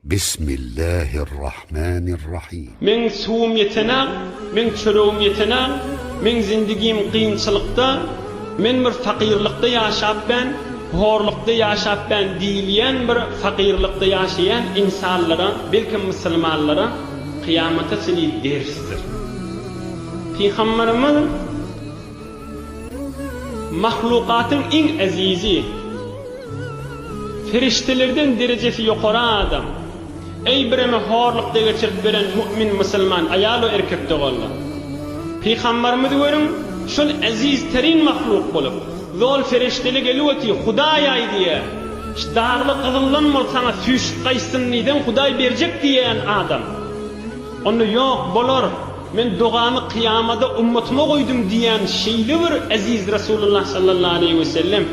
Bismillahirrahmanirrahim. Meň suwum ýetenak, meň çöregim ýetenak, meň zindigim kynçylykda, men bir fakyrlykda ýaşap ben, horlukda ýaşap ben diýilýän bir fakyrlykda ýaşaýan ynsanlara, belkem musulmanlara kyýamata çenli dersdir. Pygamberimiz Mahlukatyň iň ezizi, perişdelerden derejesi ýokary adam. Eý bireme horlukda geçirip beren mu'min musulman aýal we erkek doganlar! Pygambarymyzy görüň, şol eziz terin mahluk bolup, zol fereşdeli gelip otyr, Hudaý-aý diýýär, şu dagly gyzyldan bolup saňa süýşüp gaýtsyn diýseň Hudaý berjek diýýän adam. Onda ýok, bolar. Men dogamy kyýamada ummatyma goýdum diýýän şeýle bir eziz Resulullah sallallahu aleýhi we sellem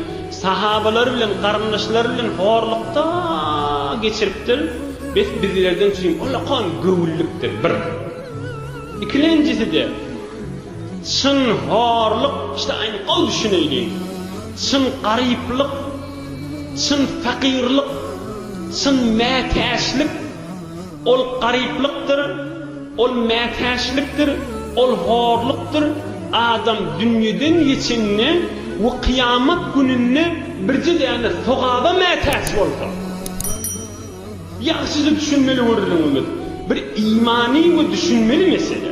sahabalary bilen, garyndaşlary bilen horlukda geçiripdir, bes bizlerden üçin ullakan göwünlikdir, bir. Ikilenjisi-de, çyn horluk, işte aýny gowy düşüneýliň, çyn garyplyk, çyn fakyrlyk, çyn mätäçlik, Ol garyplykdyr, ol mätäçlikdir, ol horlukdyr, adam dünýeden geçende we kyýamat gününde birje däne sogaba mätäç bolsa. Ýagşyja düşünmeli gürrüňimiz, bir imany we düşünmeli mesele.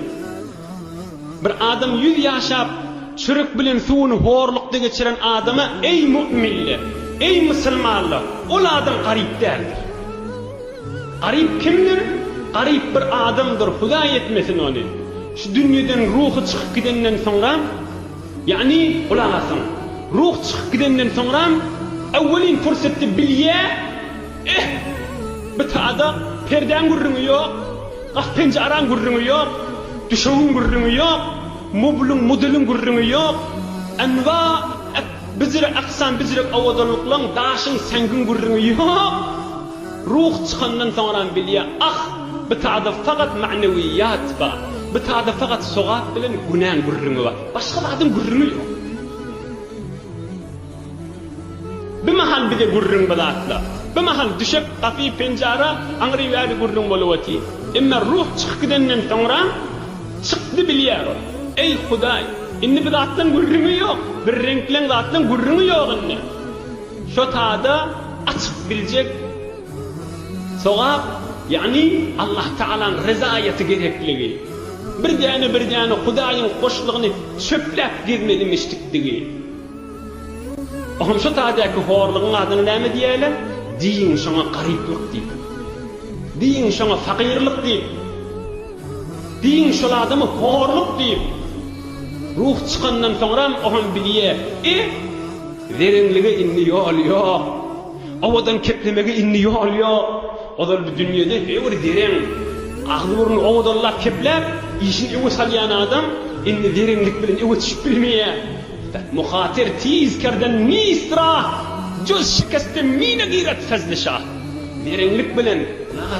Bir adam ýüz ýaşap, çörek bilen suwuny horlukda geçiren adama eý mu'minler, eý musulmanlar, ol adam garyp däldir. Garyp kimdir? Garyp bir adamdyr, Hudaý etmesin ony. Şu dünýeden ruhy çykyp gidenden soňra, ýagny, gulak asyň, ruh çykyp gidenden soňra, öwwelin pursatda bilýä, eh, bu tada perdäň gürrüňi ýok, gap-penjaraň gürrüňi ýok, düşegiň gürrüňi ýok, moblyň, modeliň gürrüňi ýok, enwa, bijire aksam, bijire owadanlyklaň, daşyň, seňgiň gürrüňi ýok. Ruh çykandan soňram bilýär, ah, bu tada fakat ma'newiýat bar, bu tada fakat sogap bilen günäň gürrüňi bar, başga zadyň gürrüňi ýok. Bir mahal bize gürrüň bu zatlar. Bir mahal düşek, gapy, penjara, aňry-bäri gürrüň bolup otyr. Emma ruh çykyp gidenden soňra çykdy bilýär ol. Eý, Hudaý, indi bu zatlaň gürrüňi ýok, bir reňkleň zatlaň gürrüňi ýok indi. Şo tada açyp biljek sogap, ýagny Allah Tagalaň rezaýaty gerekligi, bir däne bir däne Hudaýyň hoşlugyny çöpläp gezmelimişdikdigi. Oňam şo tadäki horlugyň adyna näme diýýärler? Diýiň şoňa garyplyk diýip. Diýiň şoňa fakyrlyk diýip. Diýiň şol adama horluk diýip. Ruh çykandan soňram oňam bilýär, e, Zereňlige indi ýol ýok. Owadan keplemege indi ýol ýok. Ozal bu dünýede he bir zereň, agzy-burny owadanlap kepläp, işini öňe salýan adam indi zereňlik bilen öňe çykyp bilmeýär. Muhater tiz kerden nist rah, Juz şikeste mine giret fezli şah. Zereňlik bilen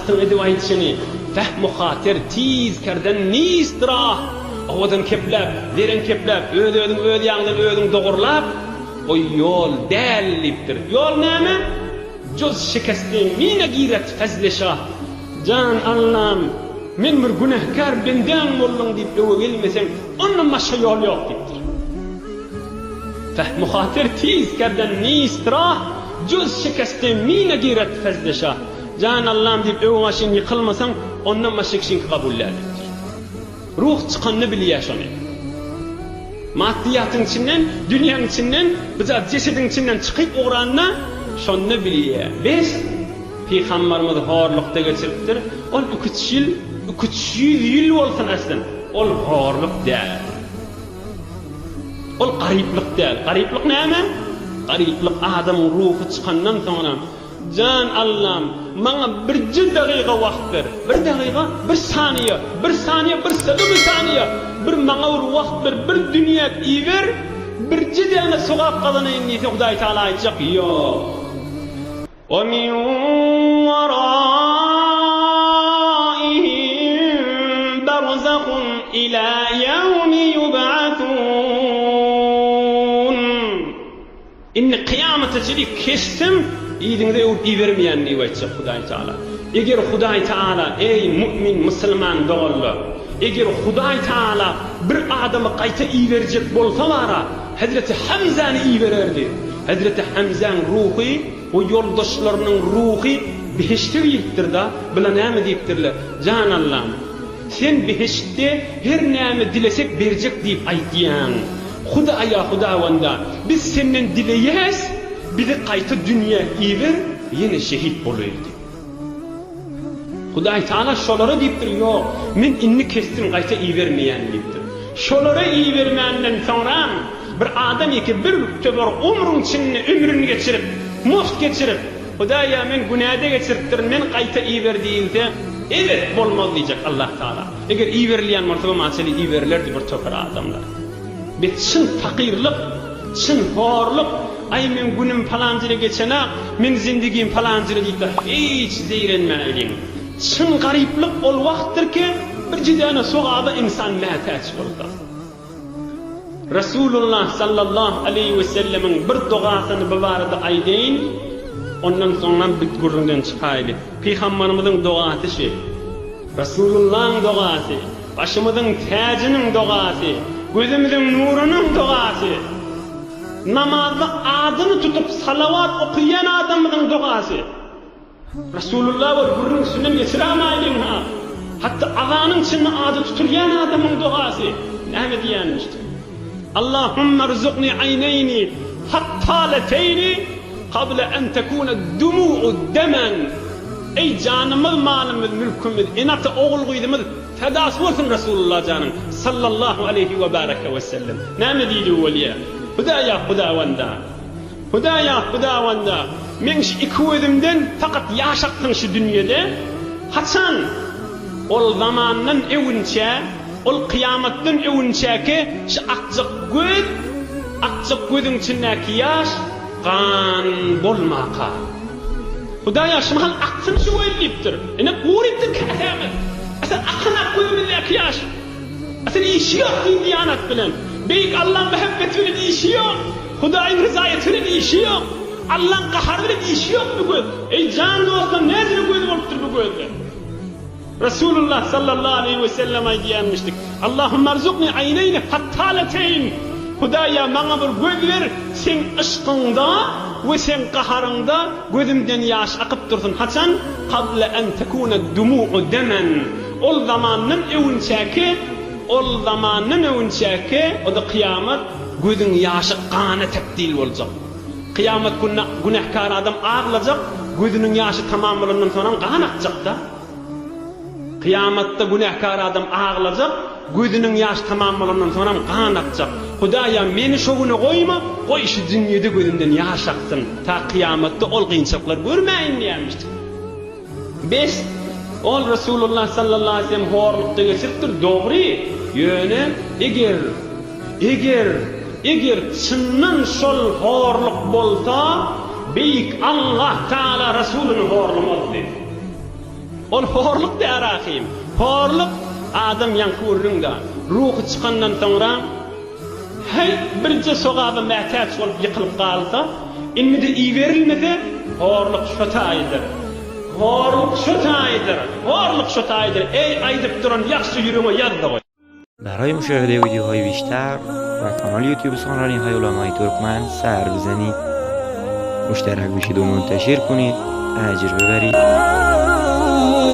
gulak edip aýdyşyny, Feh muhater tiz kerden nist rah. Owadan kepläp, zereň kepläp, öz-özüňi öz ýaňdan özüň dogurlap, o ýol däl diýipdir. Ýol näme? Juz şikeste mine giret fezli şah. Jan Allam, men bir günäkär bendäň boldum diýip öwe gelmeseň, ondan başga ýol ýok diýipdir. Feh muhater tiz kerden nist rah, juz şikeste mine giret fezli şah. Jan Allam diýip öwe başyň ýykylmasaň, ondan başga kişiňki kabul däl diýipdir. Ruh çykanda bilýär şony. Maddyýatyň içinden, dünýäň içinden, bu zat jesediň içinden çykyp ugranda şonda bilýär. Bes, Pygambarymyz horlukda geçiripdir. Ol iküç ýyl, iküç ýüz ýyl bolsun aslyn, ol horluk däl. Ol garyplyk däl. Garyplyk näme? Garyplyk adamyň ruhy çykandan soňra Jan Allam, maňa birje dagyga wagt ber. Bir dagyga, bir saniýe, bir saniýe, bir sadymy saniýe, bir maňa bir wagt ber, bir dünýäk iber, birje däne sogap gazanaýyn diýse Hudaý Tagala aýtjak, Ýok. Wa min waraihim barzahun ila ýewmi ýub'asun. Indi kyýamata çenli kesdim. Yzyňyza öwrüp ibermeýän diýip aýtjak Hudaý Tagala. Eger Hudaý Tagala, eý, mu'min musulman doganlar, eger Hudaý Tagala bir adamy gaýta iberjek bolsa bara, Hezreti Hamzany ibererdi. Hezreti Hamzaň ruhy we ýoldaşlarynyň ruhy behişde giripdir-da, bular näme diýipdirler, Jan Allam, Sen behiştde her näme dilesek berjek diýip aýtýaň. Hudaýa Hudawanda, biz Senden dileýäs, bizi gaýta dünýä iber, ýene şehit bolaýly diýip. Hudaý Tagala şolara diýipdir, Ýok, men indi kesdim, gaýta ibermeýän diýipdir. Şolara ibermänden soňram bir adam ýeke bir töwir ömrüň içinde ömrüni geçirip, mugt geçirip, Hudaýa men günäde geçiripdirin, meni gaýta iber diýilse, ebet bolmaz diýjek Allah Tagala. Eger iberilýän bolsa bu maçeli iberilerdi bir topar adamlar. Biz çyn fakyrlyk, çyn horluk, aý meň günüm palanjyra geçenak, meň zindigim palanjyra diýip hiç zeýrenmäýliň. Çyn garyplyk ol wagtdyr ki, birje däne sogaba ynsan mätäç bolsa. Resulullah sallallahu aleýhi we sellemiň bir dogasyny bu barada aýdaýyn, ondan soňram biz gürrüňden çykaýly. Pygambarymyzyň dogasy şi. Resulullahyň dogasy, başymyzyň täjiniň dogasy, gözümiziň nurunyň dogasy. Namazda adyny tutup salawat okaýan adamymyzyň dogasy. Resulullah bolup gürrüň üstünden geçirämaýlyň-ha. Hatda azanyň içinde ady tutulýan adamyň dogasy näme diýýänmişdi? Allahumma rzuqni aýneýni hattaleteýni kabla en tekune dumu'u demen. Eý janymyz, malymyz, mülkümiz, ene-ata, ogul-gyzymyz fedasy bolsun Resulullah janyň sallallahu aleýhi we bareke we sellem. Näme diýdigi bolýar? Hudaýa Hudawanda. Hudaýa Hudawanda, meň şu iki gözümden fakat ýaş aksyn şu dünýede, haçan ol zamandan öwünçä, ol kyýamatdan öwünçäki şu akjak göz, akjak gözüň içindäki ýaş gan bolmaka. Hudaýa şu mahal aksyn şu göz diýipdir. Ine gurypdyr käsämiz. Asyl akan-ak gözümizdäki ýaş. Asyl işi ýok din-diýanat bilen. Beýik Allaň mähebbeti bilen işi ýok. Hudaýyň ryzaýaty bilen işi ýok. Allaň gahary bilen işi ýok bu göz. Eý jan dostlar näzire göz bolupdyr bu gözler. Resulullah sallallahu aleýhi we sellem aýdýanmyşdyk, Allahummarzuqni aýneýni hattaleteýn, Hudaýa maňa bir göz ber, seň yşkyňda we seň gaharyňda gözümden ýaş akyp dursun, haçan? Kabla en tekune dumu'u demen, ol zamandan öwünçäki, ol zamandan öwünçäki, o-da kyýamat, gözüň ýaşy gana tebdil boljak. Kyýamat gününe günäkär adam aglajak, gözüniň ýaşy tamam bolandan soňam gan akjak-da. Kyýamatda günäkär adam aglajak, gözüniň ýaşy tamam bolandan soňam gan akjak. Hudaýa, meni şo güne goýma, goý şu dünýede gözümden ýaş aksyn, ta kyýamatda ol kynçylyklary görmäýin diýýärmişdik. Bes, ol Resulullah sallallahu aleýhi we sellem horlukda geçiripdir, dogry, ýöne eger, eger, eger çyndan şol horluk bolsa, Beýik Allah Tagala Resulyny horlamazdy. Ol horluk däl ahym. Horluk, adam ýaňky gürrüň-dä, ruhy çykandan soňra, Häý, birje sogaba mätäç bolup ýykylyp galsa, indi-de iberilmese, horluk şo taýydyr. Horluk şo taýydyr. Horluk şo taýydyr. Eý, aýdyp duran ýagşy ýüregiňe ýaz-da goý. برای مشاهده ویدیوهای بیشتر و کانال یوتیوب سخنرانی های علمای ترکمن سر بزنید مشترک بشید و منتشر کنید اجر ببرید.